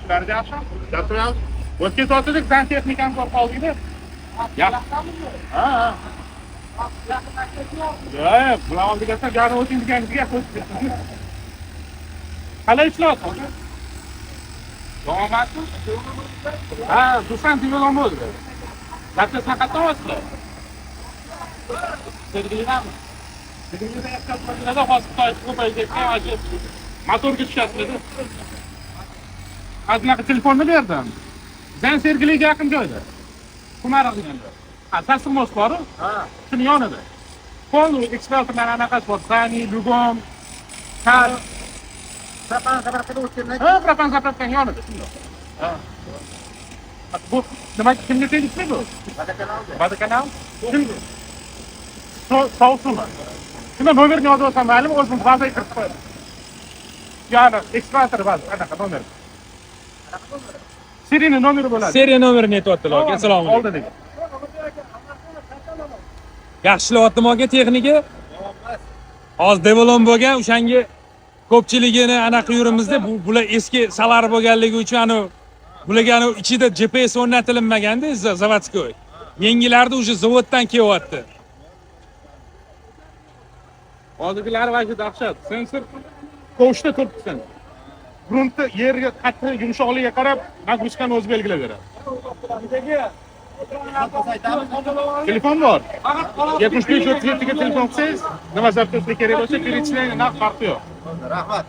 Ishlaringiz yaxshimi? Dasturxon. O'tgan soatda santexnikani ko'rib qoldikda. Ha, ha. Yo'q, bular oldiga gari o'ting deganimizga qo'shib ketdi. Qalay ishlayapti aka? Yomon. Ha, Dusan develon bo'ldi. Zapchastni qayerdan olasizlar? Sergelidami? Sergelida yakkalarda hozir Xitoy ko'payib ketgan, motorga tushasizlar. Bunaqa telefonni berdim. Zan Sergeliga yaqin joyda. Kumariq degan joy. Ha, sassiq most boru. Ha. Shuni yonida. Полный ekskavatorlar anaqasi bor. Sani, Lugom, Kar. Propan заправка da o'tgandan Ha, propan заправка ning yonida shundoq. Ha. Bu nima, kimga tegishli bu? Водоканал ga. Водоканал? Kim? Sovuq suvmi? Shunda nomerini yozib olsam maylimi, o'zim bazaga kiritib qo'yaman. Ya'ni ekskavator baza, anaqa nomer. Серийный nomeri bo'ladi. Seriya nomerini aytyaptilar aka. Assalomu alaykum. Oldidagi. Yaxshi ishlayaptimi aka texnika? Hozir develon bo'lgan, o'shanga ko'pchiligini anaqa yurimizda bu bular eski salar bo'lganligi uchun anu bularga anu ichida GPS o'rnatilmaganda заводской. Yangilarda уже zavoddan kelyapti. Hozirgilari вообще dahshat. Sensor kovushda turibdi sensor. Gruntni yerga qattiq yumshoqligiga qarab нагрузка ni o'zi belgilab beradi. Telefon bor. 75 37 ga telefon qilsangiz, nima запчасть kerak bo'lsa, перечисление, narx farqi yo'q. Rahmat.